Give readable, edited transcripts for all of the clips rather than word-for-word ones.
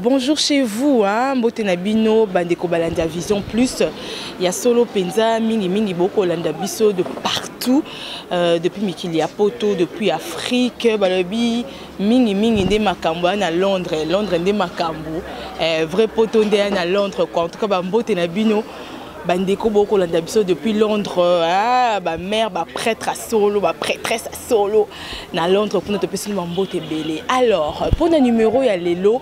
Bonjour chez vous, hein, mbote na bino, bandeko balandi ya Vision Plus, ya solo penza mingi mingi bokolanda biso de partout, depuis mikili ya poto, depuis Afrique, balobi mingi mingi nde makambo ya na Londres, Londres nde makambo, vrai poto nde ya na Londres quoi. En tout cas ba mbote na bino bandeko bokolanda biso depuis Londres, hein, ba mère, ba prêtre à solo, ba prêtresse à solo na Londres kuna topesi bino bambote ebele. Alors mpona numéro ya lelo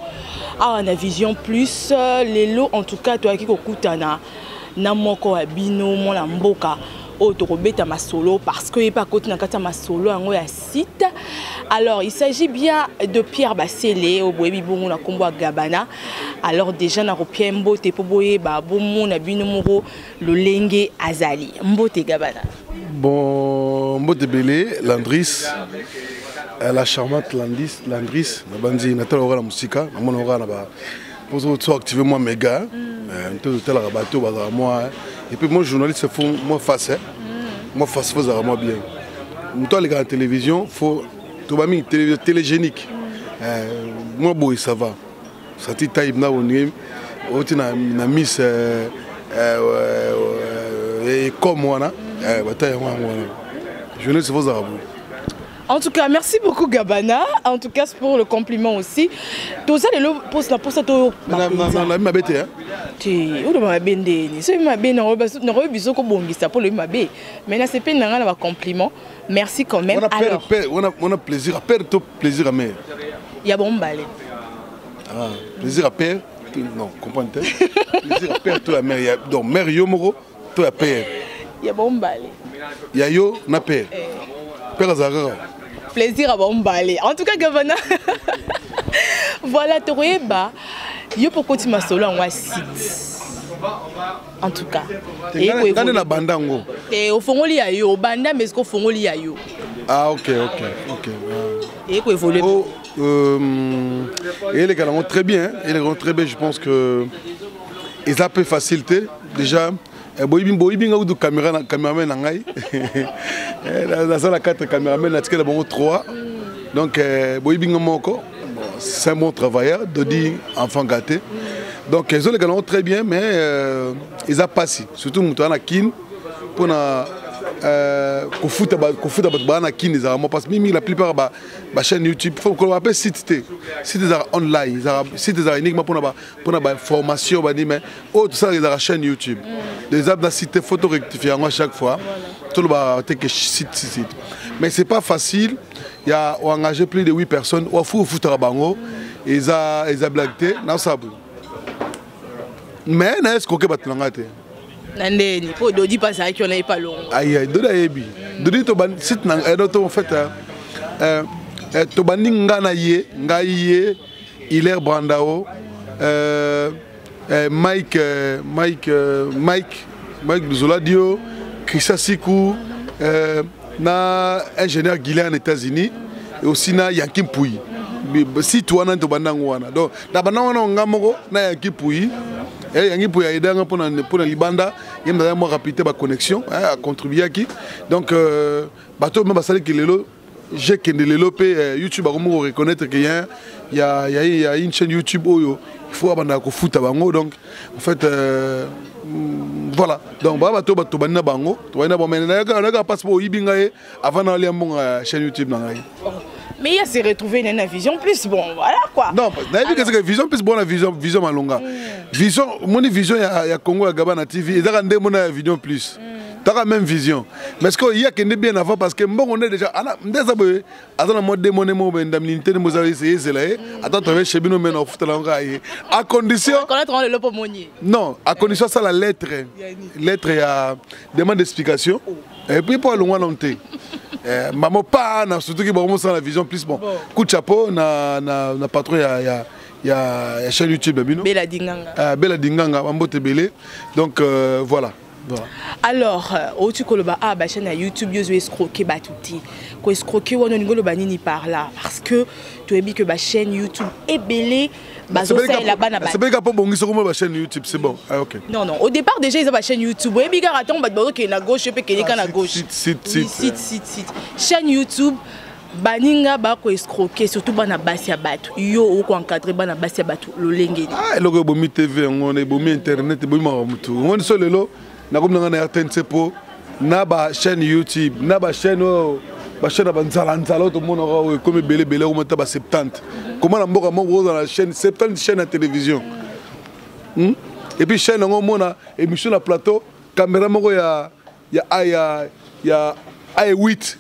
awa na Vision Plus, lelo en tout cas toyaki kokutana na moko ya bino mwana mboka oyo tokobeta masolo parce que ye mpe akoti na kati ya masolo yango ya site. Alors il s'agit bien de Pierre Basele oyo boyebi bongo na nkombo ya Gabana. Alors déjà nakopia mbote mpo boyeba bomona bino moko lolenge azali. Mbote Gabana. Bon, mbote ebele Landris, la charmante Landis, Landris nabandi natala oka na mosika, namona oka na ba mposo so activer moi méga, nto totalaka bato bazala moi, et puis moi journaliste faut moi face, hein. Moi face faut zala moi bien. Moto aleka na télévision faut toba mingi télégénique. Moi boye ça va. Sati taille na ongi oti na miss comme wana, bataille yango yango wana. Journaliste faut zala boye. En tout cas, merci beaucoup Gabana. En tout cas, pour le compliment aussi. Toza lelo poste na poste to na mabe te, hein? Te, oyo mabe ndeni. Soki mabe na na biso ko bongisa pour le mabe. Mais na sepeli na nga na ba compliment. Merci quand même. Wana père, Alors, père, wana plaisir à père to plaisir à mère. Ya bon balé. Ah, plaisir à père, non, comprends te. Plaisir à père to à mère, ya donc mère yo moko to ya père. Ya bon balé. Ya yo na père. Père azalaka. Plaisir à bon balé. En tout cas Gabana. Voilà tokoyeba yo pour koti masolo yango ya site. En tout cas. Ngane na banda ngo. Eh, ofongoli ya yo, banda mais ko fongoli ya yo. Ah OK. Ah. Et ko évoluer. Oh, et les gars très bien, et les gars très bien, je pense que ils a peu facilité déjà. Boyibi boyibi nga kutu caméra na cameraman na ngai. Na sala 4 caméraman na tikela bango 3. Donc boyibi nga moko, bon, c'est un bon travailleur, Dodi enfant gâté. Donc ils ont les gars très bien mais ils a passé surtout mutu na kin pour na kofuta ba kofuta bato ba na kin ezalaka parce que mingi la plupart ba chaîne YouTube faut ko appelle site te, site ezalaka online, ezalaka site ezalaka uniquement pour na ba formation ba ni, mais oyo tosala ezalaka chaîne YouTube. Déjà na site faut to rectifier yango à chaque fois. Tout le ba te que site site site. Mais c'est pas facile, il y a engagé plus de 8 personnes ou fou futaka bango eza blague te na sabu. Mais na escroquer bato na nga te. Na ndeni po Dodi pas azalaki wana ye pa longo. Aïe, aïe, Dodi ayebi. Dodi to ban site na to en fait, to bandi nga na ye, nga ye, Hilaire Brandao, Mike, Mike, Mike, Mike Zoladio, Christian Sikou, na ingénieur Guilain en États-Unis et aussi na Yanki Pouy. Si toi na to banda wana. Donc na banda wana nga moko na Yanki Pouy. Eh, Yanki Pouy a aidé nga pour na libanda, il y a moi rapidité ba connexion, hein, a contribuer qui. Donc bateau même basali ki lelo j'ai kende lelo pe YouTube a comment reconnaître qu'il y a, il y a, il y a, il y a une chaîne YouTube oyo il faut abanda ko futa bango. Donc en fait voilà, donc ba bato bato banda bango to banda ba mais na ka passeport yibi ngai avant na lia mbongo chaîne YouTube na ngai. Mais il a se retrouvé dans la Vision Plus, bon voilà quoi. Non, na yebi que c'est Vision Plus, bon la vision, vision malonga. Vision, moni vision ya Congo ya Gabana TV, ezaka nde mona ya Vision Plus. T'as la même vision. Mais est-ce qu'il y a qui est bien avant parce que mbongo on est déjà ana ndeza boye azana mo démon mo ben indemnité mo za essayer c'est là. Attends travailler chez bino mais na futa la ngai. À condition connaître le lopo monier. Non, à condition ça la lettre. Lettre ya demande d'explication. Et puis pour loin non té. Maman pas na surtout qui bon ça la Vision Plus, bon. Coup de chapeau na patron ya chaîne YouTube bino. Bela Dinganga. Bela Dinganga mambote belé. Donc voilà. Voilà. Alors, otu koloba ah ba chaîne YouTube yo zo escroquer batuti. Ko escroquer wana ningo loba nini par là parce que to yebi que ba chaîne YouTube ebelé bazo sala bana ba. C'est pas pour bongi sur ba chaîne YouTube, c'est bon. Ah OK. Non non, au départ déjà ils ont ba chaîne YouTube. Oyebi kaka tant ba ba ke na gauche pe ke na gauche. Site, site, Oui, site. site, site, site. Chaîne YouTube. Baninga bakoescroquer, surtout bana basi ya bato. Yo okoencadrer bana basi ya bato lolenge nini? Ah, eloko ebomi TV yango wana, ebomi internet, ebomi makambo motu omoni. So lelo nakomi nanga na RTNC mpo na bachaîne YouTube, na bachaîne oyo, bachaîne ya banzalanzala oyo tomonaka oyo ekomi ebele ebele, okoma ta ba 70. Koma na mboka moko ozala na chaîne 70, chaîne ya télévision, Et puis chaîne yango, omona émission na plateau, caméra moko ya A8,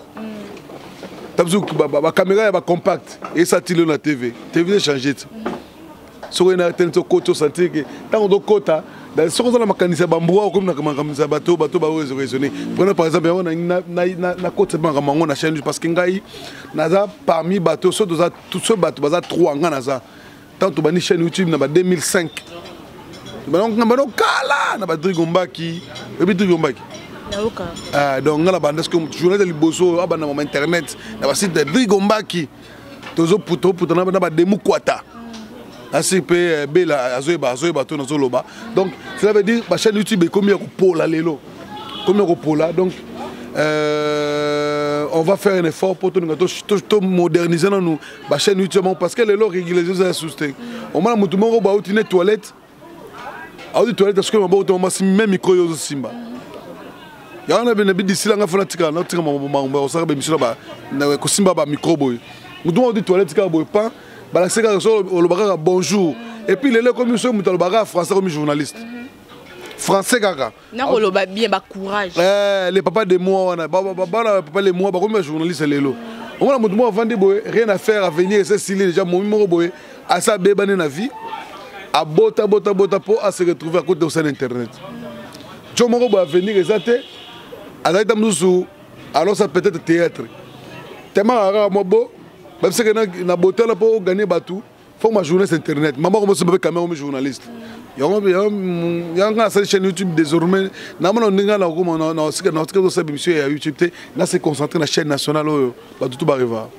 ta biso bacaméra ya bacompact esati lelo na TV. TV echange ti soki oye na tene, okoti, osentir ke ntango tokota, soki oza na makanisi ya bambwa, okomi na makanisi ya bato baoraisonner. Prenez par exemple yango, nakotisa mpe makambo yango na chaîne, parce que ngai naza parmi bato, so toza, so bato baza 3, ngai naza. Ntango tobandi chaîne YouTube na ba 2005, bano kala na badrigo mbaki, oyebi Drigo Mbaki? Nayoka. Ah, donc nga na banda soki journaliste ya liboso oyo abanda mama internet na basite ya Drigo Mbaki, tozoputa na bademu kwata asi mpe bela azoyeba to nazoloba. Donc cela veut dire bachaîne YouTube ekomi ya kopola lelo, ekomi ya kopola. Donc on va faire un effort pour toninga to moderniser nanu bachaîne YouTube moko, parce que lelo régulation eza ya susu te. Omona motu moko bauti ne toilette, auti toilette, soki maboko te, mama même micro oyo ozosimba yango na bene bidisila. Nga fona tika natika makambo kosala bémission na kosimba bamicro boye. Motu moko auti toilette kaka boye, pan balakisi kaka, so oloba kaka bonjour. Et puis lelo ekomi soki moto alobaka français komi journaliste, français kaka. Nakoloba bien, bacourage. Eh, les papa de moi wana, bana papa le moi bakomi bajournaliste lelo. Omona motu moko avandi boye, rien à faire, avenir ese esili déjà. Momi moko boye asa abebani na vie, abota bota bota mpo ase retrouver akota kosala internet. Jo moko boye, avenir eza te, azali ta mosusu alors ça peut-être théâtre tema kaka mwa bo babiseke na botala mpo oganye bato. Faut ma journaliste internet, mama komo simba mpe caméra, omi journaliste. Yango yango nga nasali chaîne YouTube. Désormais namona ndenge nakoma naosika tosala émission ya YouTube te, nase concentré na chaîne nationale oyo bato to bareva.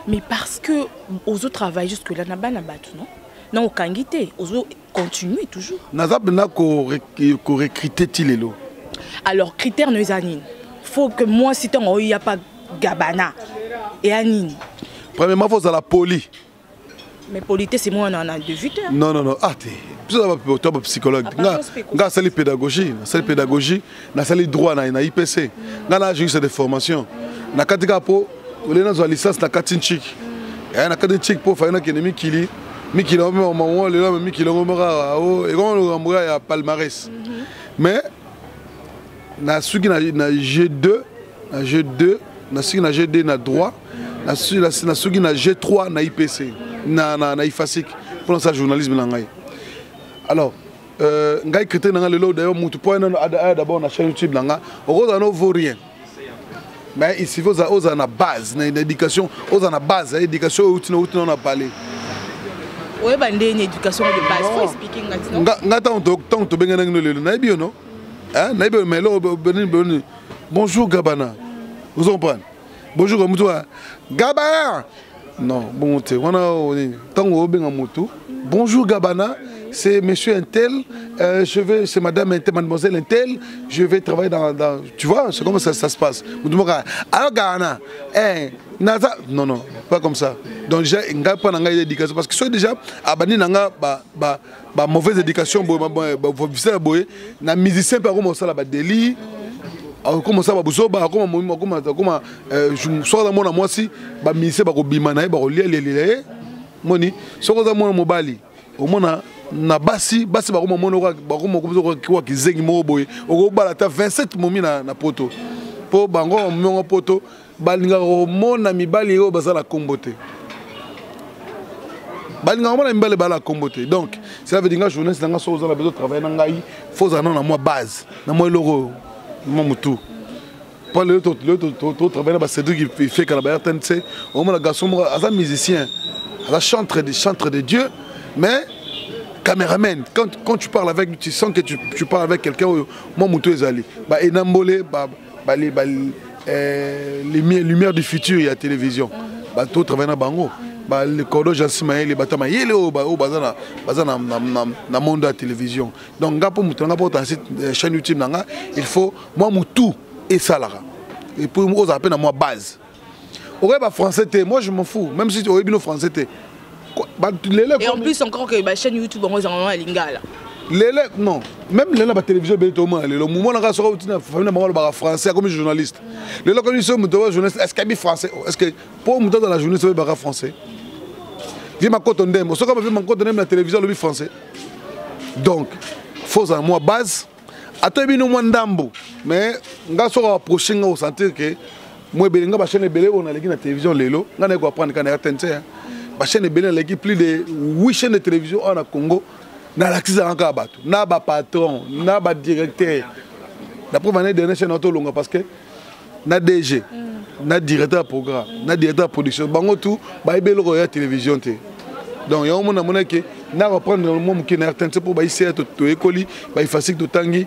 Mais parce que ozo travaille jusque là na bana bato, non na okangi te, ozo continuer toujours? Naza mpenza korecruter ti lelo. Alors critère no eza nini? Faut que mwasi ntango oya pa Gabana eya nini? Premièrement, faut ozala poli. Mais politesse mwana na de vue te. Non, non, non, ah te, biso to bapsychologue. Nga asali pédagogie, nasali pédagogie, nasali droit na IPC. Nga na juriste de formation. Na kati kaka mpo ole nazwa licence na kati ntiki, na kati ntiki mpo fai nakende mikili. Mikili yango lelo, mikili yango moko kaka ekoma likambo ya palmarès. Mais nasuki na G2, na G2 nasuki, na G2 na droit, nasuki na G3 na IPC, na IFASIC mpona sa journalisme na ngai. Alors ngai critère na ngai lelo, d'ailleurs mutu po aya d'abord na chaîne YouTube na nga, okozala no vaut rien, mais il suffit ozala na base na éducation, ozala na base ya éducation oyo euti na palais. Oyeba ndeni éducation de base, faut expliquer nga ti. Nga ntango tobenganaki no lelo, nayebi yo no, nayebi yo, mais eloko boni: bonjour Gabana, ozo comprendre? Bonjour mutu Gabana, non, bongo te wana. Nini, ntango obenga motu bonjour Gabana, c'est monsieur Intel, je vais, c'est madame Intel, mademoiselle Intel, je vais travailler dans, tu vois, c'est comment ça se passe. Alors Gabana, eh, naza, non, non, pas comme ça. Donc déjà, nga pas na éducation, parce que soit déjà abani nanga ba mauvaise éducation boye, ba boye na musicien pe akoma osala ba délit, akoma osala babuzoba, akoma soki aza mwana mwasi, bamusicien bakobima na ye, bakolialielela ye. Moni soki oza mwana mobali, omona na basi bakoma mona, bakoma kowa kizengi moko boye, okobala ata 27 momi na poto, mpo bango mongo poto balingaka komona mibali oyo baza na nkombo te, balingaka komona mibali bala na nkombo te. Donc cela veut dire nga journaliste na nga, soki oza na besoin travailler na ngai, faut ozala nano na mwa base, na mwa eloko oyo, mwa motu, mpo lelo totravaille na bacédrik Ifeka na ba RTNC. Omona garçon moko aza musicien, aza chantre de Dieu, mais caméraman, quand tu parles avec lui, tu sens que tu parles avec quelqu'un oyo mwa motu ezali ba enambole ba les lumières du futur ya télévision. Bato travaille na bango, le cordon Jansi Mayele, bato mayele oyo baza na monde ya télévision. Donc nga mpo moto na nga mpo ota site, chaîne YouTube na nga, il faut mwa motu esalaka, et puis ozala mpe na mwa base. Okoyeba français te, moi je m'en fous, même si oyebi no français te. Lelo Et en plus encore que bachaîne YouTube bango ezanga na lingala. Lelo, non, même lelo batélévision ebele tomona lelo, mwana kaka soki outi na famille na bango alobaka français, akomi journaliste. Lelo komi so moto oyo journaliste, est ce que ayebi français? Est ce que mpo moto azala journaliste oyebaka français? Vie Makoto Ndembo, soki vie Makoto Ndembo na télévision alobi français. Donc faut ozala mwa base, ata oyebi no mwa ndambo. Mais nga soki approche nga, osentir ke mo ebele nga bachaîne ebele oyo naleki na télévision lelo, nga naye koapprendre kaka na RTNC. Bachaîne ebele naleki, plus de 8 chaînes de télévision awa na Congo, nalakisaka kaka bato na bapatron na badirecteur. La preuve, année dernière, chaîne tolonga parce que na DG, na directeur ya programme, na directeur ya production, bango tout bayebi eloko ya télévision te. Donc yango mona monaki na reprendre mwa moke na RTNC mpo baICA toyekoli, baIFASIC totangi,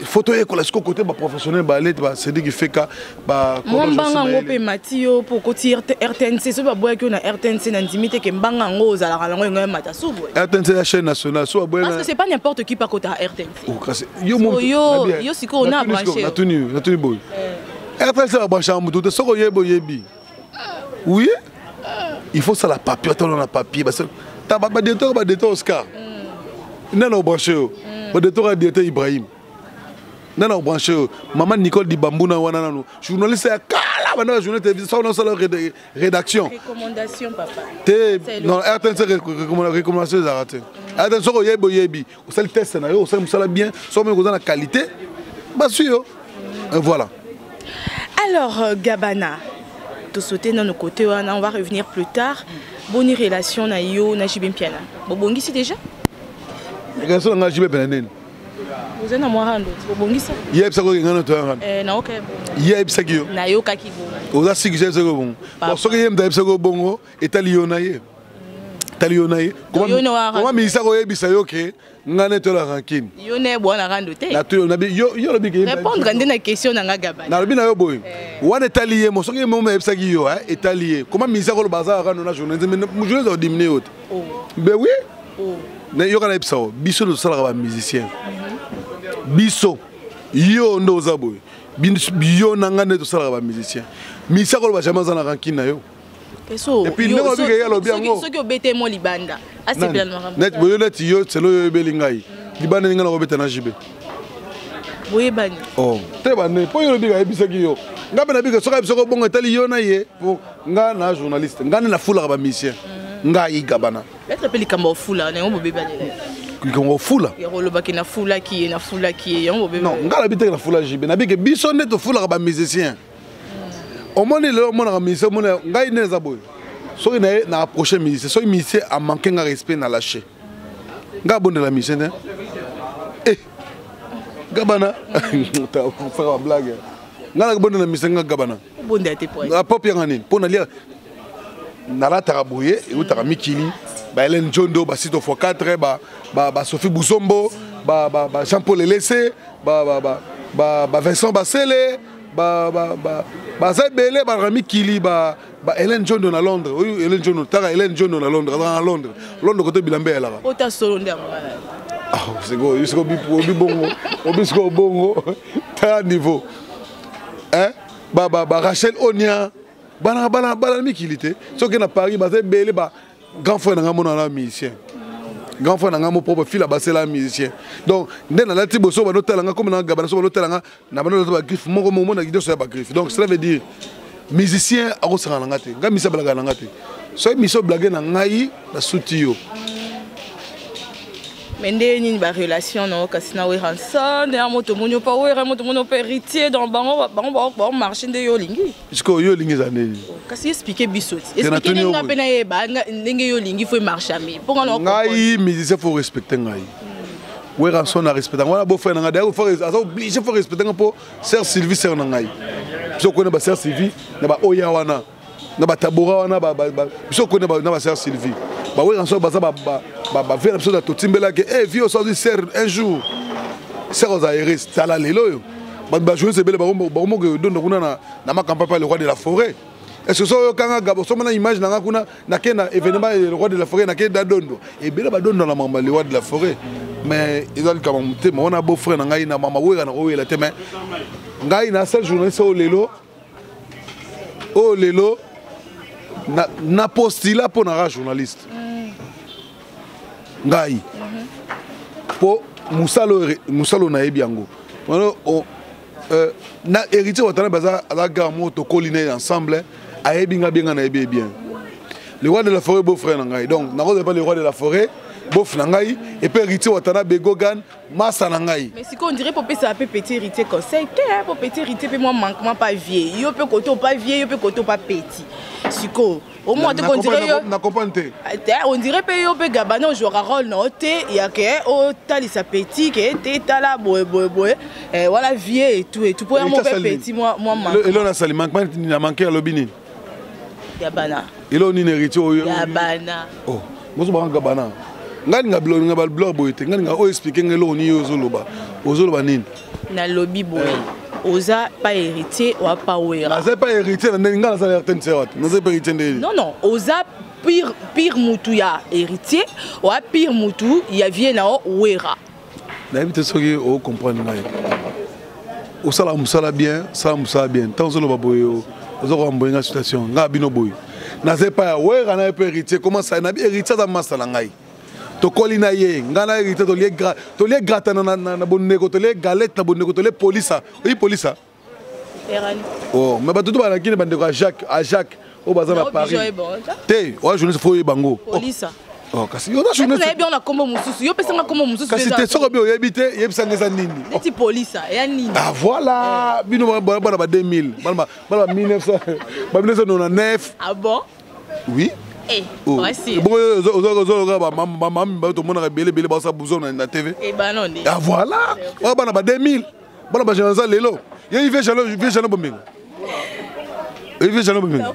faut toyekola sikoyo côté baprofessionnel, balete, baCédrik Feka. Mwa mbanga yango mpe mati yo mpo okoti RTNC. Soki baboyaki yo na RTNC, na ndimi te ke mbanga yango ozalaka nango yango emata su boye. RTNC ya chaîne nationale, so baboya. Parce que c'est pas n'importe qui pakota RTNC. Yo yo sikoyo na branché. Natuni boye, RTNC babranchaka motu te. Soki oyebi, oyebi. Oui, il faut sala papier, atala na papier badirecteur Oscar nana obranche yo, badirecteur ya directeur Ibrahim nana obranche yo, mama Nicole Dibambuna wana nanu journaliste ya kala, bandaka journaliste télévision, soki nasala rédaction. Recommandation, papa. Te, non, RTNC recommandation ezalaka te. RTNC, soki oyebi, oyebi, osali test na yo, osali mosala bien, soki omoni koza na qualité, bazwi yo, voilà. Alors Gabana, tosauter nano côté wana, on va revenir plus tard. Boni relation na yo na JB Mpiana, bobongisi déjà? Relation na nga JB Mpiana nini? Oza na mwa rando, bobongisa? Ye ayebisaki oke nga na toya rando? Nayoka. Ye ayebisaki yo? Nayokaki bongo. Oza siki ayebisaki yo bongo? Bon, soki ye moto ayebisaki yo bongo, etali yo na ye, etali yo na ye. Koma ministre koyebisa yo ke nga nde tola rancune? Yo ne bwana rando te. Yo olobi ke Répondre nde na question na nga, Gabana. Nalobi na yo boye, wana etali ye mo. Soki ye momo ayebisaki yo, etali ye. Koma ministre koloba aza rando na journaliste, mais journaliste akodimine yo te. Ben oui, yoka, nayebisa yo, biso tosalaka bamusicien, biso yo nde oza boye, yo na nga nde tosalaka bamusicien. Musicien koloba jamais aza na rancune na yo. Et puis ndenge olobi ke ye alobi yango, soki obete mo libanda, asepela na makambo boyo neti yo selo oyo oyebeli ngai libanda, ndenge na kobeta na JB. Boyebani? Oh te, bane mpo yo olobi ayebisaki yo, nga mpe nabika. Soki ayebisaki obongo, etali yo na ye. Mpo nga na journaliste, nga nde nafulaka bamusicien, ngai Gabana. Peut-être mpe likambo ofula na yango bobebanela. Likambo ofula? Ya kolobaki nafulaki ye, nafulaki ye, yango bobe. Non, nga nabi teke nafula JB. Nabike biso nde tofulaka bamusicien. Omoni lelo omonaka musicien, omoni ngai nde eza boye. Soki na ye na approche musicien, soki musicien amanke nga respect, na lâche. Nga abondela musicien te. Eh Gabana, saka bablague, nga nakobondela musicien? Nga Gabana obondela te po pop yanga nini? Mpo nalia, nalataka boye, eutaka mikili, baHélène Jondo, basito x 4, baSophie Buzombo, ba Jean Paul Elese, baVincent Basele, baza ebele balaka mikili, ba Hélène Jondo na Londres. Oyo Hélène Jondo, taka Hélène Jondo na Londres, azaka na Londres. Londres kote bilamba eyalaka. Ota solo nde yango. Sikoyo siko obi bongo, obi sikoyo bongo, tala niveau ba Rachel Onia, bana bana bana mikili te. Soki na Paris baza ebele, ba grand frère na nga mona na musicien, grand frère na nga mo propre fila basela musicien. Donc nde nalati boso, bandotala nga comme na Gabana, so bandotala nga na bandotala bagriffe moko moko, monaki nyonso ya bagriffe. Donc cela veut dire musicien akosanga na nga te. Nga musicien abalaka na nga te. Soki musicien oblage na ngai, nasuti yo. Mais nde nini barelation na yo kasi na Werrason ya moto moni opa Wera, moto moni opa Héritier? Donc bango bango baomarche nde yo olingi? Sikoyo yo olingi eza ndeni? Kasi explique biso ti, explique ndenge nga mpe nayeba ndenge yo olingi faut emarche ami mpo nga. Ngai musicien faut respecter ngai. Werrason na respecte yango wana, beau-frère na ngai. D'ailleurs aza obligé, faut respecter nga mpo sœur Sylvie, sœur na ngai. Biso okoni na basœur Sylvie na baoya wana na batabora wana, biso okoni na basœur Sylvie, baWerrason baza bavie na biso na totimbelaki e vie oso azwi sœur un jour, sœur oza heres. Tala lelo oyo bato bajournaliste ebele bakomoke dondo kuna na makampa pa le roi de la forêt. Est ce que so oyokanga Gabo, somona image na nga kuna, nake na événement le roi de la forêt, nake da dondo ebele, badondo na mama le roi de la forêt. Mais eza likambo motema wana, beau frère na ngai na mama Wera, na kowela te. Mais ngai na seul journaliste oyo lelo, oyo lelo Na, na postula mpo naka journaliste. Ngai mpo mosala oyo, mosala oyo nayebi yango. Na Héritier Watanabe baza, aza gars moko tokoli na ye ensemble, ayebi nga bien, nga nayebi ye bien. Le roi de la forêt, beau frère na ngai, donc nakozala pas le roi de la forêt, bof na ngai, et puis Héritier Watanabe Gogan, masa na ngai. Mais sikoyo, on dirait po pesa mpe petit Héritier conseil te, po petit Héritier mpe mwa manquement pa vie yo mpe kote opa vie yo mpe kote opa petit. Sikoyo omoi te qu'on dirait yo na comprendre te. Te, on dirait mpe yo mpe Gabana ojouaka rôle na yo te ya ke otalisa petit ke te, tala boye boye boye, wana vie et tout et tout, po yango mpe petit mwa manquement. Elo nasali manquement na manqué, alobi nini? Gabana. Elo nini Héritier oyo? Gabana. Oh, bozobanga Gabana. Ngai ninga bilo, ninga balobilo boye te. Ngai ninga oyo explique ngai eloko nini. Oyo ozoloba, ozoloba nini? Nalobi boye, oza pas Héritier, oa pas Wera. Naza pas Héritier na ndenge ngai nazala RTNC wapi? Naza pas Héritier ndenge. Non, oza pire, pire mutu ya Héritier, oa pire mutu ya vie na o Wera. Nayebi te soki ocomprendre ngai. Osala mosala bien, osala mosala bien. Ntango ozoloba boye, oza koamboye ngai situation. Ngai bino boye, naza epai ya Wera na ye mpe Héritier. Comment ça? Nabi Héritier aza masa na ngai, tokoli na ye. Ngai na Héritier tolie gratana na bondeko, tolie galette na bondeko, tolie polisa. Oyi polisa. Oh, mais bato to balaki na bandeko ya Jacques, a Jacques oyo baza na Paris te. Oya journaliste, faut oyeba yango. Polisa. Oh, kasi yo na journaliste. Nayebi na kombo mosusu, yo pesanga kombo mosusu. Kasi te, soki obi oyebi te, yebisanga eza nini. Neti polisa eya nini? Ah voilà, bino bana ba 2000, bana ba 1900, ba 1999. Ah bon? Oui. Eh, oh. Bongo ozoloka bamami bato tomonaka ebele ebele baosa buzo na TV. Ah voilà, oyo bana ba 2000, bana ba génération lelo. Ye ive jalo, vieux Jalo Bomengo, oyive Jalo Bomengo,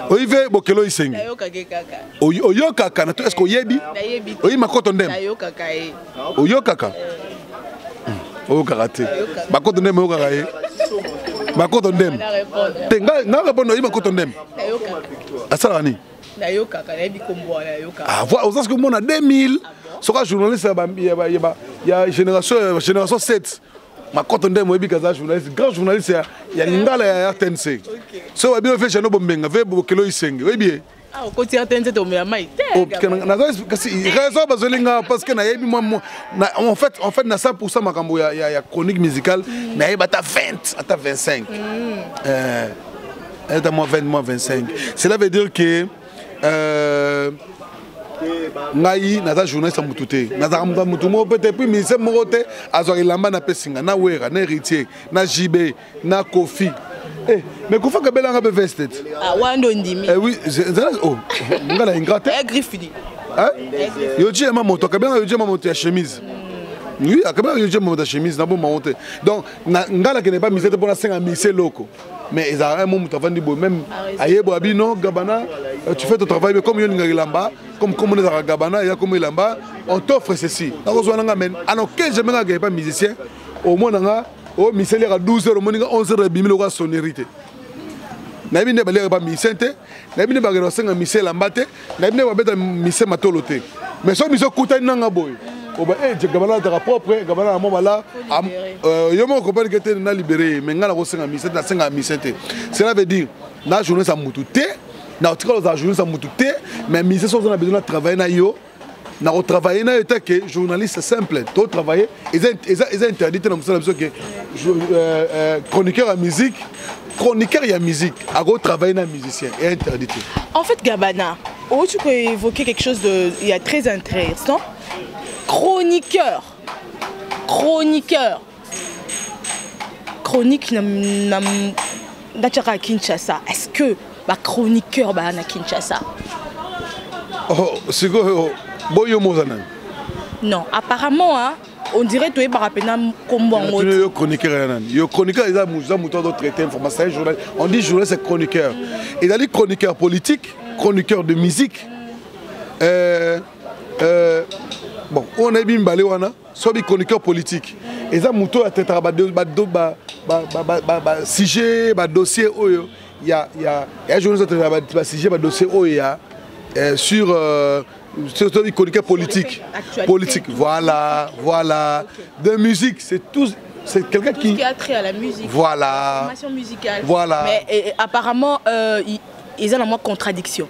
oyive Bokelo Isengi, oyokaka na to? Est ce que oyebi? Oyebi Makoto Ndem? Oyokaka, oyokaka te Makoto Ndem? Oyokaka ye Makoto Ndem te? Nga répondre, oyebi Makoto Ndem asalaka nini? Nayokaka, nayebi kombo wana, nayokaka. Ah voilà, oza soki omona 2000, soki journaliste ya génération 7, Makoto Ndem, oyebi kaza journaliste, grand journaliste ya lingala ya RTNC. So babi ofe Jano Bombenga ve Bokelo Isenge, oyebi ye? Ah, okoti RTNC, tomela mai te. Kasi raison bazolinga, parce que nayebi mwa en fait na 100 makambo ya chronique musicale, nayebi ata 20, ata 25, ata mwa 20, mwa 25. Cela veut dire que ngai naza journaliste ya mutu te, nazalaka moto ya mutu moko mpe te, puis ministère moko te azwaka elamba napesinga na Wera, na Héritier, na JB, na Kofi. Eh, mais Kofi akabelanga mpe veste te. Wana nde ondimi. Eh oui, oh, nga na ingrat te. Griffe di. Yoji yama moto akabelanga, yoji yama moto ya chemise. Oui, akabelanga yoji yama moto ya chemise na bomango te. Donc nga nakende pa mise te mpo nasenga mise eloko, mais ezalaka mo moto avandi boye même ayebo abi: "Non, Gabana, tu fais ton travail, mais comme yo olingaka elamba, comme on ezalaka Gabana eya comme elamba, on t'offre ceci." Nakozwa nanga, mais anoke jamais nga akende pa musicien. Omona nga o musicien eliaka 12 heures, omoni nga 11 heures ebimi lokola sonnerie te. Nayebi nde baliaka ba musicien te, nayebi nde bakende kosenga musicien elamba te, nayebi nde babeta musicien matolo te. Mais soki musicien okutani nanga boye, oba e Gabana alataka propre, Gabana na mwa bala yo moko comprendre ke te na libéré ye. Mais ngai nakosenga musicien te, nasengaka musicien te. Cela veut dire na journaliste ya mutu te, na otikala ozala journaliste ya mutu te. Mais musicien, soki oza na besoin na travailler na yo, na kotravailler na yo te ke journaliste simple to travailler, eza interdit te na mosala na biso ke chroniqueur ya musique, chroniqueur ya musique akotravailler na musicien, eza interdit te. En fait, Gabana, tu peux évoquer quelque chose de il y a très intéressant. Chroniqueur, chroniqueur, chronique na natiaka Kinshasa. Est-ce que ba chroniqueur ba na Kinshasa? Oh, sikoyo boyo moza nani? Non, apparemment, hein, on dirait toyebaka mpena nkombo yango. Yo chroniqueur ya nani? Yo chroniqueur eza moto azo traiter information, c'est un journaliste. On dit journaliste, c'est chroniqueur. Ezali chroniqueur politique, chroniqueur de musique. Bon, oyo nayebi mibale wana. Soki chroniqueur politique, eza moto oyo atraitaka basujet, badossier oyo ya journaliste, atraitaka basujet, badossier oyo ya sur surtout chroniqueur politique. Politique, voilà. De musique, c'est tout, c'est quelqu'un qui qui a trait à la musique. Voilà. Formation musicale. Voilà. Mais et apparemment, il, Eza na mwa contradiction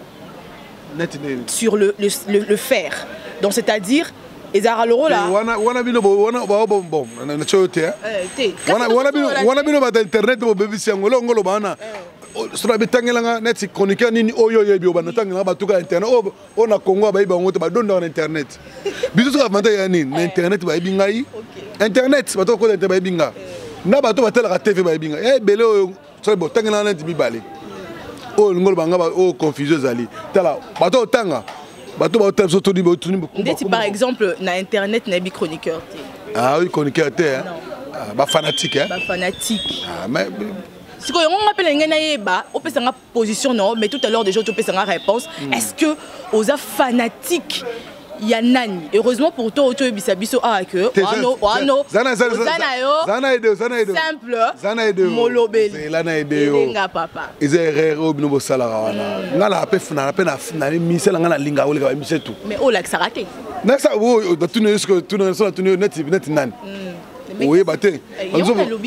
sur le faire. Donc c'est-à-dire ezalaka lokola wana bino wana bon na tio te, wana bino bato internet bobebisi yango. Elongo oloba wana, soki abitangelanga neti chroniqueur nini oyo oyebi, obanda otangelanga batuka ya internet oyo na Congo bayebi bango te, badondaka na internet. Biso soki avantage ya nini na internet, bayebi ngai internet, bato bakota internet bayebi nga, na bato batelaka TV bayebi ngai ya ebele. Oyo soki botangelanga neti mibale oyo olingi oloba nga, oyo confusion ezali. Tala bato otanga, bato baotala biso, toni toni. Ndeti par exemple na internet nayebi chroniqueur te. Ah oui, chroniqueur te, bafanatique. Bafanatique. Ah, mais Sikoyo yango nga mpe na ngai nayeba, opesanga position. Non, mais tout à l'heure déjà topesanga réponse. Est-ce que oza fanatique ya nani? Heureusement pour toi, otoyebisa biso awa ke oza na yo simple molobeli. Ela na ede yo. Nga papa. Eza erreur oyo bino bosalaka wana. Nga na mpe na mpe na mise na nga, nalingaka koleka bamise tout. Mais olakisaka te. Nasa natuni yo sikoyo, natuni yo neti nani oyeba te.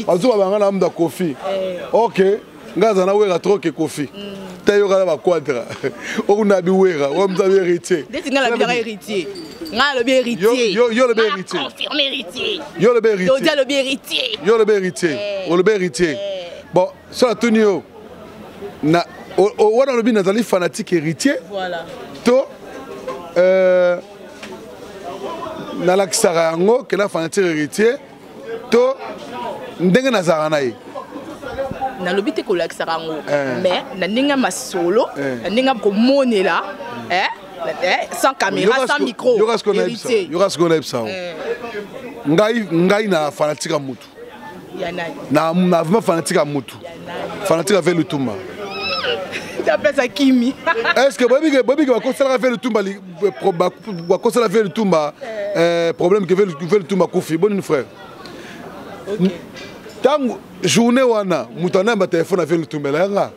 Bazoba banga na muda Kofi. Ok, nga aza na Wera trop ke Kofi te. Yoka na baquadra okuna bi Wera oyo mutu abi Héritier. Ndeti nga nalobaka Héritier, nga nalobi Héritier. Yo olobi Héritier. Confirme Héritier. Yo olobi Héritier. Dodi alobi Héritier. Yo olobi Héritier, olobi Héritier. Bon, so natuni yo na wana, olobi nazali fanatique Héritier. Voilà. To nalakisaka yango ke na fanatique Héritier, to ndenge nazalaka na ye? Nalobi te kolakisaka yango, mais na ndenge ya masolo, na ndenge ya komonela, sans caméra, sans micro. Héritier. Yoka sikoyo, nayebisa yango. Ngai na fanatique ya mutu. Na vraiment fanatique ya mutu, fanatique ya Lutumba. Apesa kimi. Est ce que boyebi ke bakosalaka ve Lutumba, bakosala ve Lutumba problème ke ve Lutumba kufi? Bonini frère, ntango journée wana moto anayamba telefone ave Lutumba elanga,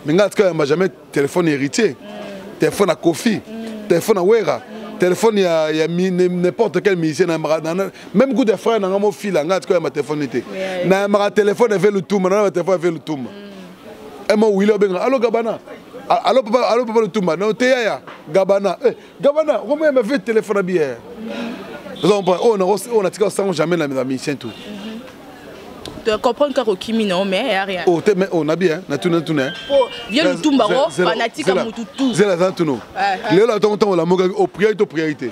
mais ngai atika yamba jamais téléphone Héritier, téléphone ya Kofi, téléphone ya Wera, téléphone ya n'importe quel musicien. Même coup de frère nanga mofila, ngai atika yamba téléphone te. Nayambaka téléphone ave Lutumba, nayamba téléphone ave Lutumba emo wili obenga: "Allo Gabana, allo papa, allo papa Lutumba." No te, yaya Gabana, eh Gabana, okomoyamba ve téléphone abi ye. Oyo natika osango jamais na musicien tout. Tu comprends kaka okimi non, mais ya rien. Oh te, mais oh nabi hein, natuna tuna. Po vieux Lutumba ngo fanatique ya mutu tout. Zela, za tuno. Lelo la tongo tongo la moka o prière to priorité.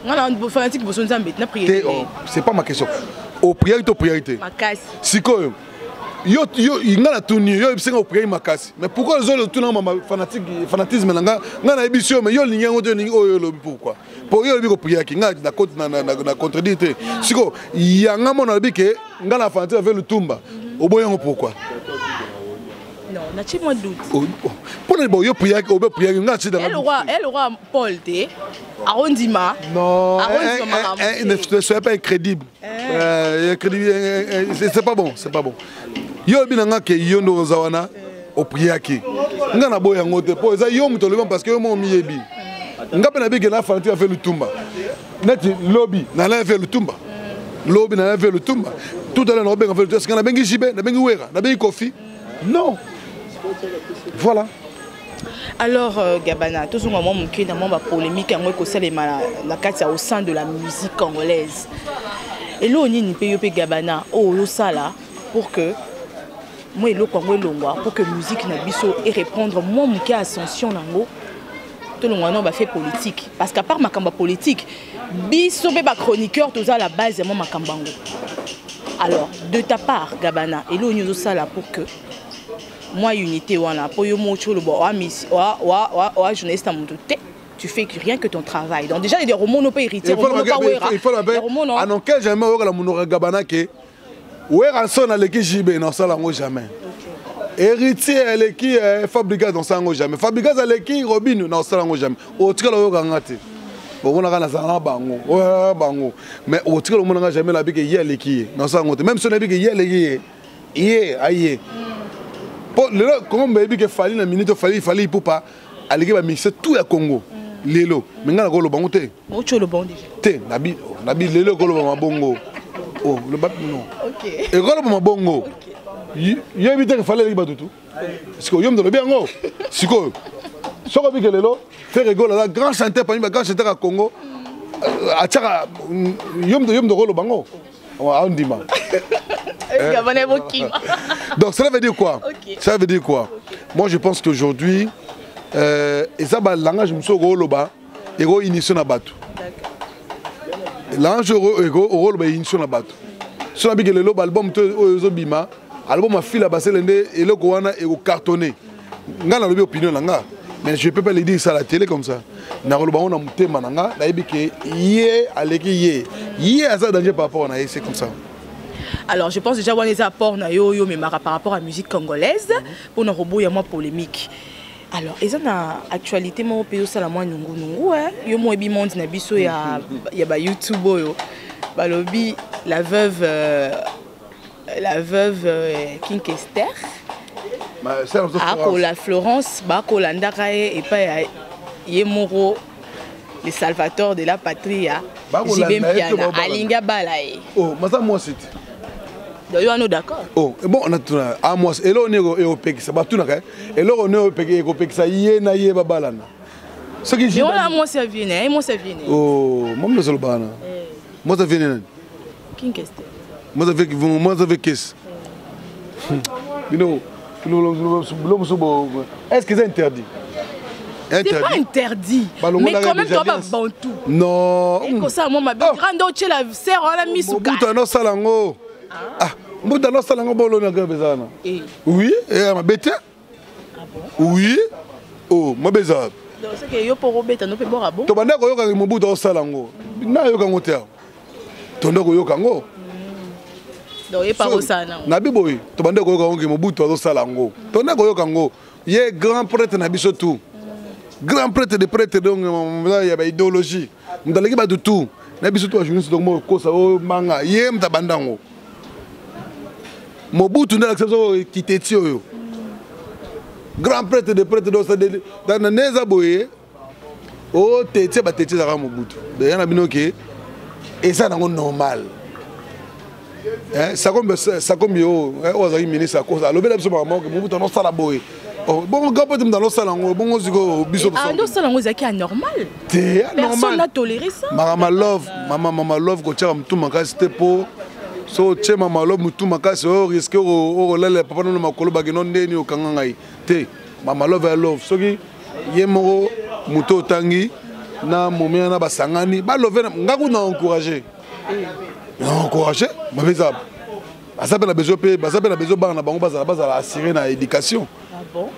Nga na fanatique boso Nzambe na prière. Te, c'est pas ma question. O prière to priorité? Makasi. Sikoyo yo nga na tuni yo, yebisinga o prière makasi, mais pourquoi ozolo tuna mama fanatique, fanatisme na nga? Nga na yebisi yo, mais yo olingi yango te, olingi oyo olobi. Pourquoi? Po yo olobi kopriaki, nga na contredire te. Sikoyo yanga mona alobi ke nga na fanatique ave Lutumba, oboyi yango pourquoi? Non, natie mwa doute. Mpona bo yo priaki, obe priaki, nga atie. El roi Paul te arondima. Non, ne soyez pas incrédible, incrédible, c'est pas bon, c'est pas bon. Yo olobi na nga ke yo nde oza wana opriaki, nga na boyi yango te, mpo eza yo moto olobi, parce que yo moko miyebi. Nga mpe nabiki na fanatique afe Lutumba. Neti lobi nalaya ve Lutumba, lobi nalaya ve Lutumba, tout à l'heure nakobenga ve Lutumba. Sika nabengi Jibe, nabengi Wera, nabengi Kofi? Non, voilà. Alors Gabana, tozonga mwa moke na mwa bapolémique yango ekosalema na kati ya au sein de la musique congolaise. Eloko nini mpe yo mpe Gabana oyo ozosala pour que mwa eloko yango elongwa, pour que musique na biso ereprendre mwa moke ascension nango, tolongwa nao bafaits politique? Parce qu'à part makambo ya politique, biso mpe bachroniqueur toza la base ya mwa makambo yango. Alors de ta part Gabana, eloko nini ozosala pour que mwa unité wana? Mpo yo moko oloba oa journaliste ya moto te, tu fais rien que ton travail. Donc déjà romono mpe Héritier, romono pa Wera. Anonke jamais oyokala monoko ya Gabana ke Wera so naleki JB, nasala yango jamais. Héritier aleki Fabrigas, nasala yango jamais. Fabrigas aleki Robino, nasala yango jamais. Otikala oyokanga te. Omonaka nazala na bango, oyo bango, mais otikala omonanga jamais nabi ke ye aleki ye, nasala yango te. Même so nayebi ke ye aleki ye, ye aye mpo lelo Kongo bayebi ke Fally na minute, Fally Ipupa aleki bamusicien tout ya Congo lelo, mais ngai nakoloba yango te. Te, nabi lelo ekoloba mabongo, loba non, ekoloba mabongo. Yoyebi te ke Fally aleki bato tu. Sikoyo yo moto olobi yango. Sikoyo soki obike lelo Ferre Gola aza grand chanteur parmi ba grand chanteur ya Congo, atiaka yo moto okoloba yango, aondima. Donc cela veut dire quoi? Okay. Ça veut dire quoi? Okay. Moi, je pense qu'aujourd'hui, eza ba langage mosusu okoloba eko inition na bato, langage okoloba inition na bato. So nabike lelo baalbum to oyo ezobima, album afila basele nde eloko wana ekocartonne. Nga nalobi opinion na nga, mais je peux pas le dire ça à la télé comme ça. Nakoloba ngo na motema na nga, nayebi ke ye aleki ye, ye aza danger par rapport na ye, c'est comme ça. Alors, je pense déjà wana eza apport na yo oyo omemaka par rapport à musique congolaise mpona koboya mwa polémique. Alors, eza na actualité moko mpe ezosala mwa nungunungu, yo mo oyebi monde na biso ya bayoutube oyo balobi la veuve King Kester akola Florence, bakolandaka ye epai ya ye moko, le salvateur de la patrie ya JB Mpiana, alingi abala ye. Oh, maza mwasi te. Donc yo wana d'accord? Oh bon, natuna a mwasi, eloko nini ekopekisa? Batunaka eloko nini ekopekisa ye na ye babalana? Soki wana mwasi ya vie na ye, mwasi ya vie na ye. Oh, mami, ozoloba wana mwasi ya vie nani? King Kester. Mwasi ave kesi bino bilo mosusu, est ce que c'est interdit? C'est pas interdit. Mais quand même, toi, bantu. Non. Ekosala mwa mabe. Grande otiela sere wana misuka. Mobutu anosala yango. Ah, Mobutu anosala yango, boloni ya grave eza wana. Oui, mabe te. Oui. Oh, mabe eza. Donc c'est que yo mpo kobeta no mpe bora bon. Tobanda koyokaka Mobutu aosala yango. Nayoka yango te awa. Tonda koyoka yango. Donc ye pa kosala nango. Nabi boye, tobanda koyoka yango ke Mobutu azosala yango. Tonda koyoka yango. Ye grand prêtre na biso tout. Grand prêtre de prêtre, donc ya ba idéologie. Moto aleki bato tout. Na biso to bajournaliste, donc moko kosa oyo manga ye moto abanda yango. Mobutu nde alakisa biso kiteti oyo. Grand prêtre de prêtre, donc na nde eza boye o tetie batetie ezalaka Mobutu. Ya na bino ke eza nango normal. Sakombi, Sakombi oyo oyo azalaki ministre akosa, alobela biso makambo ke Mobutu anosala boye. Bongo grand prêtre moto anosala yango, bongo sikoyo biso? Andosala yango, ezalaki anormal. Te. Personne n'a toléré ça. Mama Love, mama, mama Love, kotiaka motu makasi te, mpo so otie mama Love motu makasi, oyo risque okolela papa nono makolo bakeno ndeni okanga ngai te. Mama Love ya love, soki ye moko moto otangi na momi wana basangani balove, nga kuna encourage, na encourage. Mabe eza, baza mpe na besoin, mpe baza mpe na besoin bana na bango bazala assuré na éducation.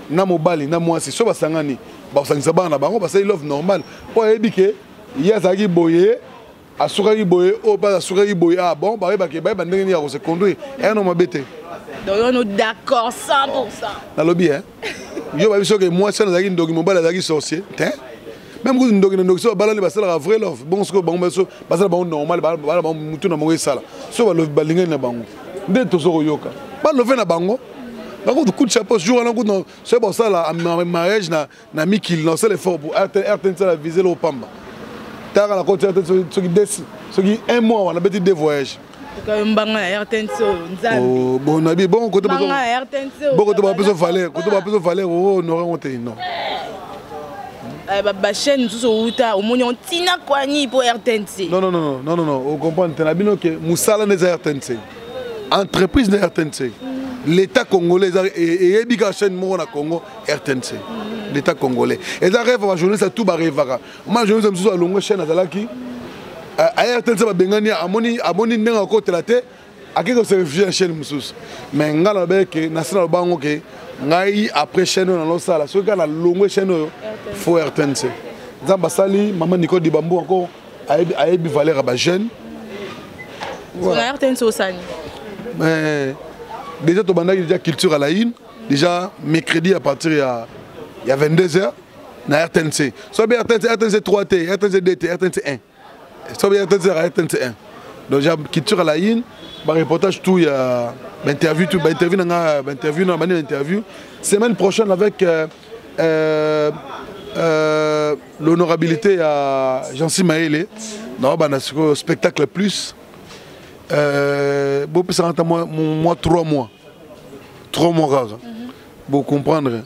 Na mobali na mwasi so basangani, basangisa bana na bango, basali love normal, mpo ayebi ke ye azalaki boye, asukaki boye, oyo mpe asukaki boye. Ah bon, bayebake, bayeba ndenge nini ya kose conduire, eya no mabe te. Donc yo d'accord 100%? Nalobi yo bayebi soki mwasi wana azalaki ndoki, mobali azalaki sorcier te. Même kutu ndoki na ndoki, so babalani, basalaka vrai love. Bongo soki bango so basala bango normal, bala bango mutu na bango esala, so balingani na bango nde tozo koyoka balove na bango. Bango coup de chapeau jour wana kutu soki basala mariage na mikili, na osala effort pour RTNC la vise lopamba taka na koti RTNC, soki des soki un mois wana beti deux voyages. Mbanga ya RTNC oyo, Nzambe. Bon, nabi bon côté. Mbanga ya RTNC oyo. Bon, côté bapeso valeur, côté bapeso valeur, o honoré ngo te, non. Bachaîne mosusu outa omoni ntina kwani mpo RTNC. Non, non, non, non, non, non, ocomprendre te. Na bino ke mosala nde eza RTNC, entreprise nde RTNC. L'État congolais eyebi kaka chaîne moko na Congo, RTNC. L'État congolais eza rêve, bajournaliste tout barêvaka. Ma journaliste mosusu alongwe chaîne azalaki aya RTNC, babengani, amoni ndenge akotela te, akei kose réfugier na chaîne mosusu. Mais ngai nalobaki ke nasi naloba yango ke ngai après chaîne oyo nalosala, soki kaka nalongwe chaîne oyo, fo RTNC. Nzambe asali mama Nicole Dibambu encore ayebi valeur ya bajeune. Na RTNC osani? Mais déjà tobandaki déjà Culture à la une, déjà mercredi à partir ya 22 heures na RTNC. So bien RTNC, RTNC 3 t, RTNC 2 t, RTNC 1, so bien RTNC, RTNC 1. Donc déjà Culture à la une, bareportage tout ya bainterview tout, bainterview na nga, bainterview na bani, interview semaine prochaine avec l'honorabilité ya Jansi Maele na bana sikoyo spectacle plus bopesaka ata mwa 3 mois, 3 mois kaka. Bo comprendre.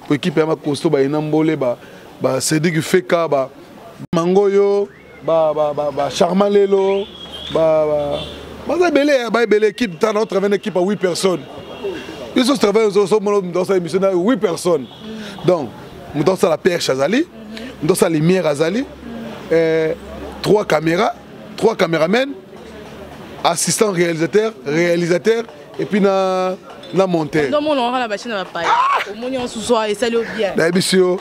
Po équipe ya ma costaud ba ina mbole ba ba Cédric Feka ba Mangoyo ba ba ba, ba Charmant Lelo ba ba baza ebele ba ebele équipe tana on travaille une équipe à 8 personnes. Ils ont travaillé dans sa émission à 8 personnes. Donc, moto asala perche azali, moto asala lumière azali, 3 caméras, 3 caméramens, assistant réalisateur, réalisateur et puis na na monteur. Non mon on la machine na bapaya. Omoni on sous-soir et ça le bien. Nayebi si yo.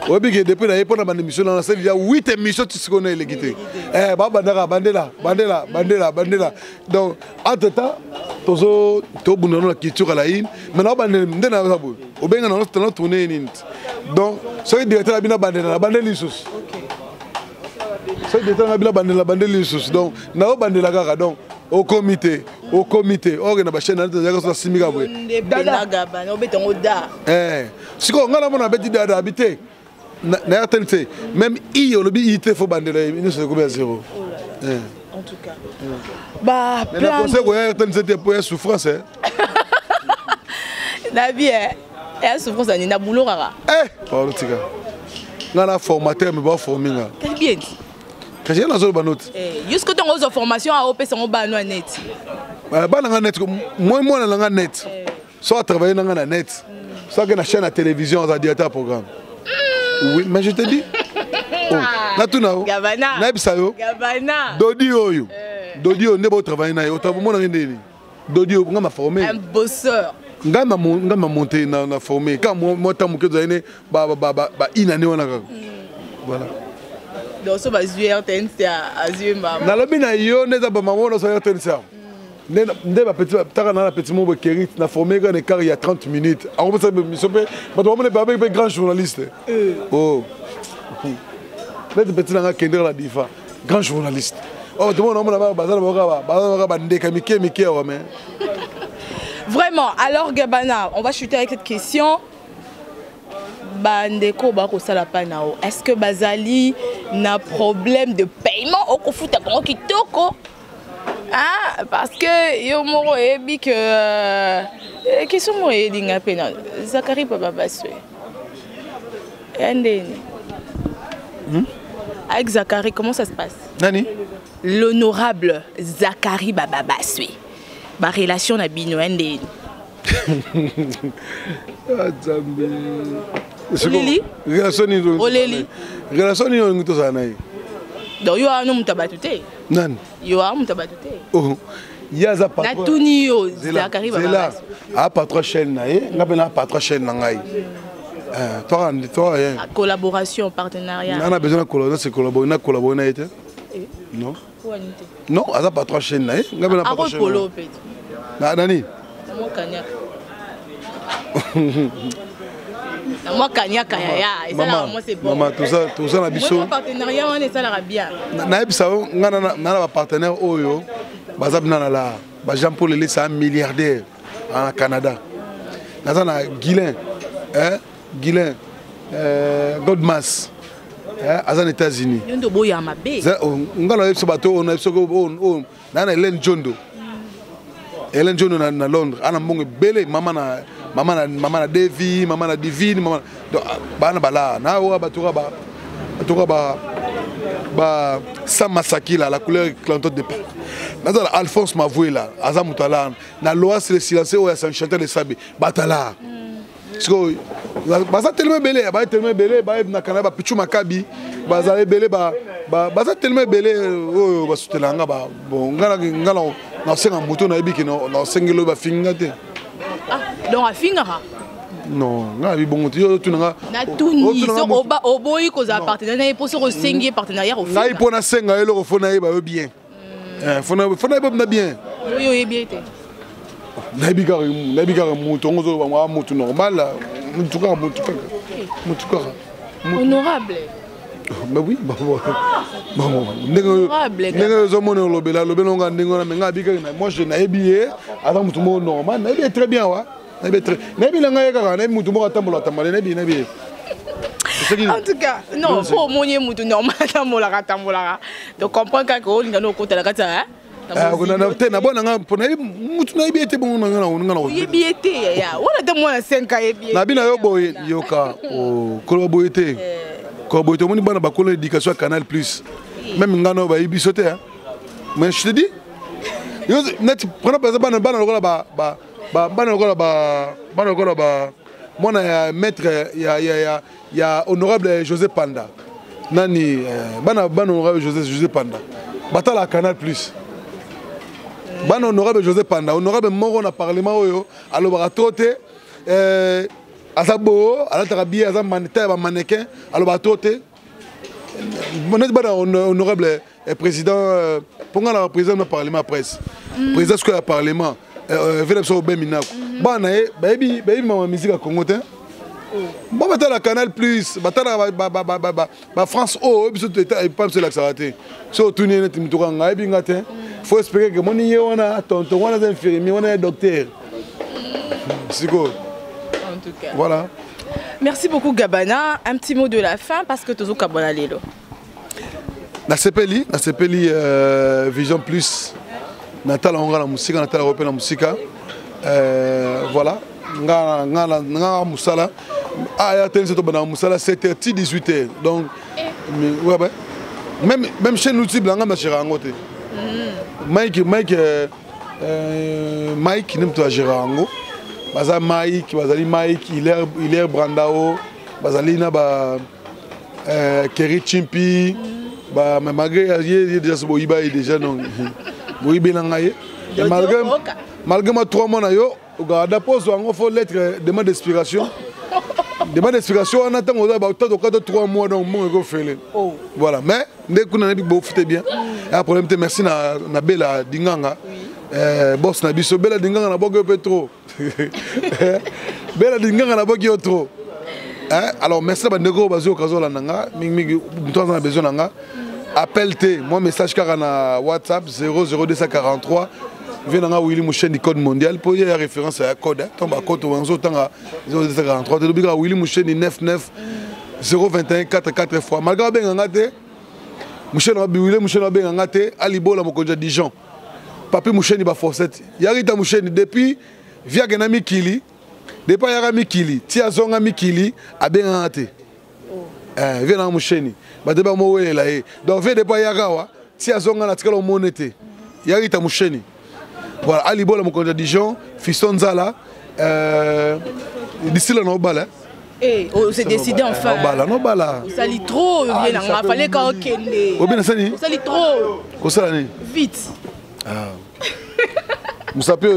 Oyebi ke depuis naye mpona banda émission na nasali ya 8 émission ti sikoyo na eleki te. Eh babandaka bandela bandela bandela bandela. Donc entre temps tozo tobunda na culture la ine mais na bandela nde na boye. Obenga na na tourner nini. Donc soki directeur abina bandela na bandeli lisusu. Soki directeur na bina bandela bandeli lisusu. Donc na bandela kaka donc au comité au comité oke na bachaîne nazalaka so nasimbi kaka boye sikoyo ngai namona abeti dada abi te naya tene te même i olobi i te fo bandela nyonso ekomi ya zéro. En tout cas ba plan conseil koya RTNC te po ya souffrance na bien ya souffrance ani na boulot kaka pardon tika nga na formateur mais ba former nga très bien. Kasi ye nazoloba noti jusque ntongo ozwa formation aopesa yango bana net bana nga net moi mwana na nga net so atravaille na nga na net so ake na chaîne ya télévision aza directeur ya programme. Oui, mais je te dis oh, natuna yo nayebisa yo dodi oyo dodi oyo nde botravaille na ye omonange ndeni dodi oyo nga ma forme un bosseur. Nga ma monte na forme ka mwa ntango moke ozali ne ba inane wana kaka voilà. Donc so bazwi RTNC azwi mama nalobi na yo nde eza bamama wana osala RTNC nde bapeti taka na petit mot kerit na formé kaka na écart ya 30 minutes akopesa mission mpe bato bamona babeki mpe grand journaliste. Oh neti petit nanga kendeka na difa grand journaliste oyo tomona omona baza na baoka bandeka mike mike awa mais vraiment. Alors Gabana, on va chuter avec cette question. Bandeko bakosala pa na yo, est-ce que bazali na problème de paiement okofuta bango kitoko? Ah, parce que yo moko oyebi que question moko eyelinga mpe na Zakari Papa Baswe ya ndeni. Avec Zakari, comment ça se passe? Nani? L'honorable Zakari Baba Baswe, ba relation na bino ya ndeni? Nzambe. Oleli? Relation nini? Oleli? Relation nini olingi tozala na ye? Donc yo wana moto ya bato te. Nani? Yo wana moto ya bato te. Oh, ye aza patron. Natuni yo Zakari Baba Baswe. A patron chaîne na ye, nga mpe na patron chaîne na ngai. Toi, toi, collaboration, partenariat. On a besoin de collaborer, c'est collaborer, na collaborer na ye te. Non. Non, aza patron chaîne na ye, nga mpe na patron chaîne. Polo peut. Na nani? Na kanyaka. Na mwa kanyaka ya esalaka moi c'est bon. Mama, toza na biso. Moi partenariat wana esalaka bien. Nayebisa yo nga na na bapartenaire oyo baza bina na la ba Jean Paul Elisa, un milliardaire en Canada. Naza na Guilain, hein, Guilain Godmas, hein, aza na États-Unis. Yo ndo boya mabe. Nga na yebisa bato oyo na yebisa oyo na na Hélène Jondo. Hélène Jondo na Londres, ana mbongo ebele, mama na mama na mama na Devi, mama na Divine, mama donc bana bala na oyo bato ba bato ba ba Sam Masakila, la couleur éclatante de Pâques. Naza na Alphonse Mavouela, aza moto ala na Loas le silencieux oyo ya Saint Chantal de Sabe, batala. Sikoyo baza tellement ebele, baza tellement ebele, ba na Canada ba Pichu Makabi, baza ebele ba baza tellement ebele oyo basutela nga ba bon nga nga na senga moto na yebi ke na sengelo ba finga te. Ah, donc afingaka? Non, nga bi bongo te yo tuna nga. Natuni so oba oboyi kozala partenaire na ye mpo soki osengi ye partenariat ofinga. Ngai mpo nasenga ye eloko fo nayeba yo bien. Fo nayeba na bien. Oyo oyebi ye te. Nayebi kaka, nayebi kaka moto yango ozoloba mwa moto normal, motu kaka, motu kaka, motu kaka. Honorable. Mais oui, bon, bon, ndenge ndenge ozomona olobela olobela nga ndenge wana, mais nga abi kaka moi je nayebi ye aza motu moko normal, nayebi ye très bien wa. Nayebi très nayebi na ngai ye kaka, nayebi motu moko atambola atambola, nayebi nayebi ye. En tout cas, non, po omoni ye motu normal atambolaka atambolaka. Donc comprendre kaka olinga no okota na kati ya Te, na bwana nga mpo nayebi mutu, nayebi ye te. Bongo na nga na Oyebi ye te, yaya wana te, mwana 5 ayebi ye. Na bino yo boye, yoka, koloba boye te, koloba boye te. Omoni bana bakolo éducation ya Canal Plus, même nga na oyo bayebi biso te. Mais je te dis, neti prenons par exemple bana lokola bana lokola bana lokola ba mwana ya maître ya honorable José Panda. Nani bana honorable José Panda batala Canal Plus. Bana honorable José Panda, honorable moko na parlement oyo alobaka trop te, aza boo, alataka bien, aza ta ya bamannequin, alobaka trop te. Neti bana honorable président, mpo nga na président na parlement, presse président sikoyo ya parlement vela biso obemi nako, bana ye bayebi mama musique ya Congo te. Bo batala Canal Plus, batala bafrance oyo biso epa biso elakisaka te. So otuni ye, neti moto kanga ayebi nga te. Faut espérer ke moni ye wana, tonton wana aza infirmier, wana ye docteur sikoyo. Voilà. Merci beaucoup, Gabana. Un petit mot de la fin parce que tozo kabona lelo. Nasepeli Vision Plus. Natala ngo nga na mosika, natala ngo mpe na mosika. Voilà, nga mosala aya te, biso tobandaka mosala 7 heures ti 18 heures. Donc ouais. Même chaîne YouTube na nga nagéra yango te. Mike nde moto agéra yango. Baza Mike, bazali Mike Hilaire Brandao, bazali na ba Kerry Chimpi ba, mais malgré ye déjà so boyiba ye déjà, donc boyibela ngai ye malgré ma 3 mois na yo ogarda poso yango. Faut lettre demande d'explication, demande d'explication wana ntango oza batatu okata 3 mois, donc mbongo ekofele. Voilà, mais nde kuna nayebi bofute bien, ya problème te. Merci na Bela Dinganga, boss na biso Bela Dinganga, na boki yo mpe trop. Bela Dinganga, na boki yo trop. Alors merci na bandeko oyo bazwi occasion olanda nga mingimingi. Moto aza na besoin na nga, appel te, moi message kaka na WhatsApp 00243. Vie na nga Willi Musheni, code mondial, mpo ye ya référence ya code. Ntango bacode wanzo otanga 0243, telobi kaka Willi Musheni 99 021 44 fois. Malgré babenga nga te, Musheni, Willi Musheni babenga nga te. Alibola mokonzi ya Dijon, Papi Musheni, baforsete Yarita Musheni depuis viake na mikili, depuis ayaka mikili ti azonga mikili, abengaka te. Vie nanga Musheni, bato bamowelela ye. Donc vie depuis ayaka awa ti azonga na tikala omone te, Yarita Musheni. Voilà, Alibola mokonzi ya Dijon, Fiston Nzala, d'ici là na obala. Eh, oh, c'est décidé enfin. Obala, no bala. Osali trop, vie nanga, fallait ka okende. Obina sani? Osali trop. Kosala nini? Vite. Ah. Mosapi oyo,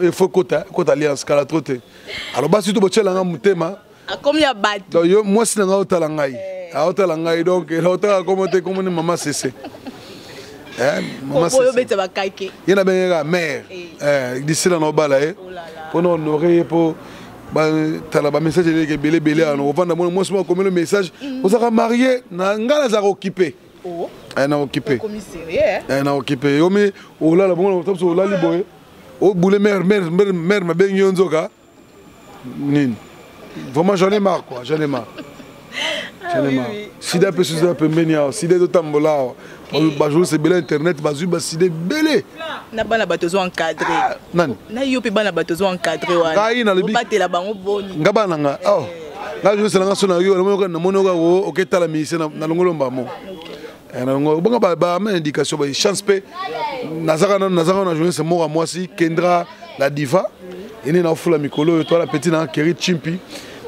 il faut kota alliance kala trop te. Alors basi to botyelanga motema. Akomi ya bato. Donc yo mwasi na ngai otala ngai, aotala ngai, donc aotala komo te, komoni mama Sese. Mama Sese obeta bakake. Ye nabengeka mare d'ici là na obala ye mpona honore ye, mpo tala bamessage eleki ebele ebele. Ano ovanda mona mwasi moko akomeli message: "Ozalaka marie?" Na ngai nazalaka occupé, na occupé, na occupé. Yomi olala bongo, biso olali boye, obule mare, mare, mare, mare, mabengi yo nzoka nini. Vraiment, j'en ai marre, quoi, j'en ai marre, j'en ai marre. Sida mpe susu eza pembeni awa, sida ezotambola awa. Bajournaliste ebele internet bazwi basida ebele. Na bana bato ozo encadre. Nani? Na yo mpe, bana bato ozo encadre wana. Ngai nalobi. Obatela bango boni? Nga bana na nga, oh, ngai journaliste na nga so na yo namoni oka oketala musicien na longolo mbamo bonga bama indication chance mpe nazaka nano, nazaka na journaliste moko ya mwasi, Kendra la Diva, ene na ofula mikolo oyo. Toala petit na Keri Chimpi,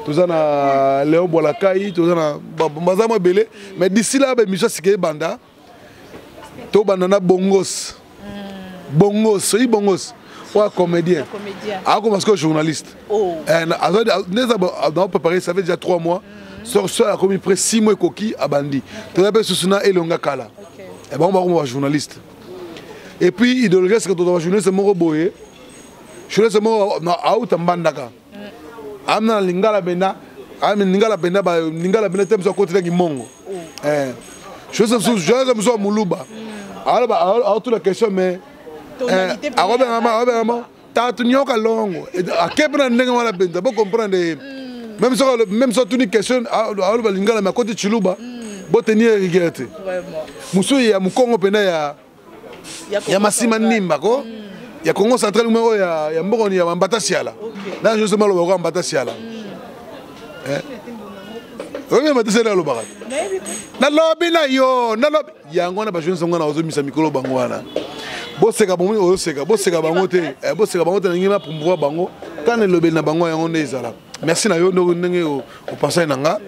toza na Léon Bwalakai, toza na baza mwa ebele. Mais d'ici là, baémission sika ebanda, tobanda na Bongos. Bongos, oyi Bongos oyo comédien, akoma sikoyo journaliste. Nde eza na préparé, ça fait déjà 3 mois. So akomi près 6 mois ekoki, abandi. Toza mpe susu na Elonga Kala, bango bakoma bajournaliste. Et puis idéologie esika toza bajournaliste moko boye, journaliste moko auta Mbandaka, amina na lingala mpenza, ami lingala mpenza, lingala mpenza te. Mosu akotelaki mongo, journaliste mosu ya moluba aotuna question, mais akobengama tatu nyoka longo, ake mpe na ndenge wana mpenza. Bocomprendre ye, même so atuni question, aloba lingala mais akoti chiluba, botenir rigueur te. Mosusu ya mokongo mpenza ya Ya Masima Ndimba ko ya Congo Central oyo ya mboka ya Mbata Siala. Na je maloba ko Mbata Siala. Oyo Mbata Siala alobaka. Nalobi na yo, nalobi yango wana bajeune ngo na ozomisa mikolo bango wana. Boseka bango oyoseka, boseka bango te, boseka bango te ndenge na promouvoir bango. Kana elobeli na bango yango nde ezala. Merci na yo ndenge opensaki na nga.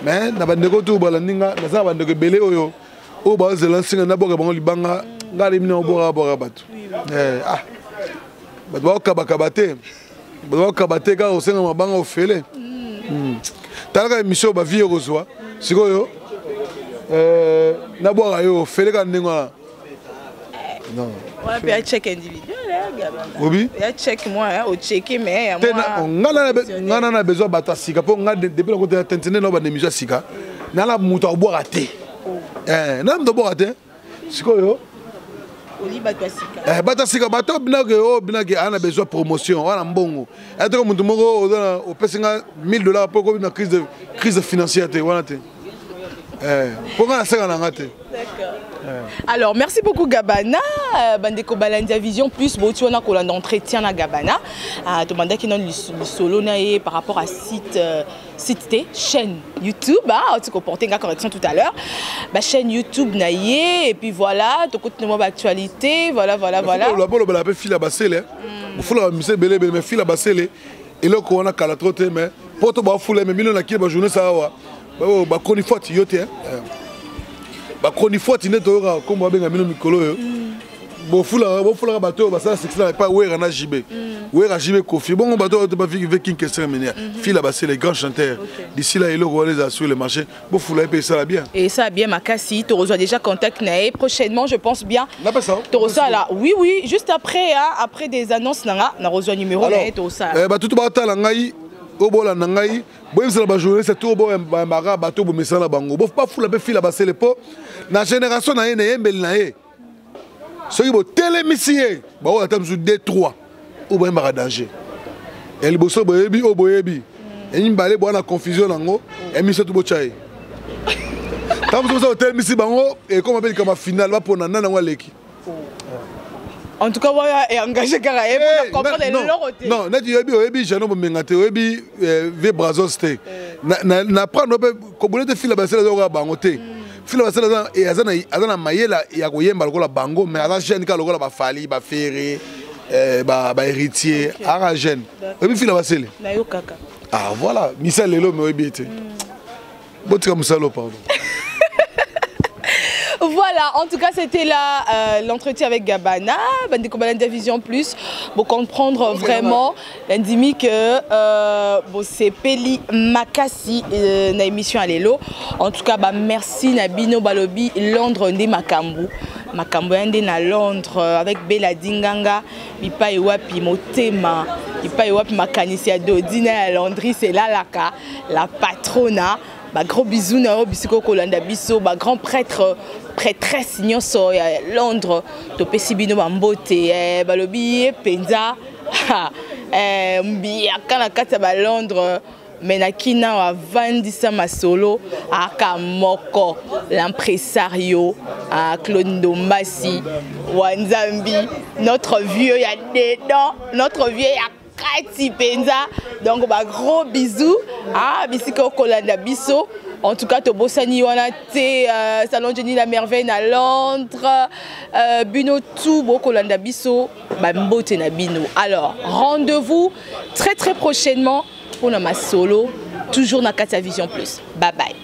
Mais na bandeko tu balandi nga, naza na bandeko ebele oyo oyo bazela nsinga naboka bango libanga, nga ndebi na oboka boka bato. Ah, bato bakabakaba te, bato bakaba te, kaka kosenga mabanga ofele. Talaka émission bavie ekozwa sikoyo, nabwaka yo ofele kaka ndenge wana. Non. Ouais, puis un check individuel, hein, Gabana. Obi? Il y a check moi, hein, au checker, mais moi. Nga na besoin bato ya sika mpo nga depuis na kota tentene na banda émission ya sika nala moto abwaka te, na moto abwaka te sikoyo. Oli bato ya sika. Bato ya sika, bato binake oyo binake aa na besoin promotion wana mbongo atoko moto moko oza na opesi nga 1000 $ mpo okobi na crise financière te wana te, mpo nga naseka na nga te. D'accord. Alors, merci beaucoup Gabana. Bandeko balandi Vision Plus, bon, tu as kolanda entretien na Gabana. Tomandaki non solo na ye par rapport à site T, chaîne YouTube, ah, tu porter une correction tout à l'heure. Ba chaîne YouTube na ye et puis voilà, tu continue moi actualité, voilà voilà voilà. La bolo bala pe fila basele. Fula mise belé belé mais fila basele. Eloko wana kala trop te mais poto ba fula mais bino na ki ba journée ça wa. Ba chroniqueur yo te. Ba chroniqueur nde toyoka kombo babenga bino mikolo oyo. Bofulaka bofulaka bato oyo basala succès na epai Wera na JB, Wera, JB, Kofi, bongo bato oyo baviki ve King Kester Menia, Fila Basele, grand chanteur. D'ici là eloko wana ezala sur le marché, bofula ye mpe esala bien. Et ça bien makasi, tu reçois déjà contact na ye prochainement, je pense bien. Napesa. Tu reçois là. Oui, juste après hein, après des annonces nanga, na reçoit numéro na ye to ça. Bato to batala ngai, oyo bolanda ngai, boyebisala bajournaliste to boyambaka bato bomesana na bango, bafula mpe Fila Basele mpo na génération na ye na eyembeli na ye. Soki botelemisi ye, baoyo ata mosusu 2 3 oyo boyembaka danger ya liboso, boyebi oyo boyebi ya mibale, boya na confusion nango ya misato, botya ye ntango mosusu botelemisi bango, ekoma mpe likambo final, bapona nani yango aleki. En tout cas, voilà, est engagé car elle Eh, comprendre non, eloko te. Non, neti oyebi, oyebi Jano Bomenga te, oyebi ve Brazos te, na prendre mpe kobole te. Fila Basele aza lokola bango te. Fila Basele aza na mayele ya koyemba lokola bango, mais aza jeune kaka lokola baFally, baFerre, bahéritier, aka jeune. Oyebi Fila Basele? Na yo kaka. Ah voilà, misa lelo me oyebi ete botika mosala, pardon. Voilà, en tout cas, c'était là l'entretien avec Gabana, Bandeko balandi Vision Plus, pour comprendre vraiment l'indimi que bon, c'est Peli Makasi na émission ya lelo. En tout cas, bah, merci na bino balobi Londres nde makambu. Makambo yande na Londres avec Bella Dinganga, bipai wapi motema, bipai wapi makanisi ya Dodina ya Landry, c'est là laka la patrona. Ba gros bisous na yo bisiko kolanda biso, ba grand prêtre prêtresse nyonso ya Londres, topesi bino bambote. Balobi ye mpenza mbiaka na kati ya balondres, me na kina avandisa masolo aka moko l'impresario Claude Ndombasi wa Nzambi, notre vieux ya dedans, notre vieux ya kati mpenza. Donc ba gros bisous, ah, bisika okolanda biso. En tout cas, tobosani wana te salon Jenny la merveille na Londres, bino tout bokolanda biso, bambote na bino. Alors rendez-vous très très prochainement mpona masolo, toujours na kati ya Vision Plus. Bye bye.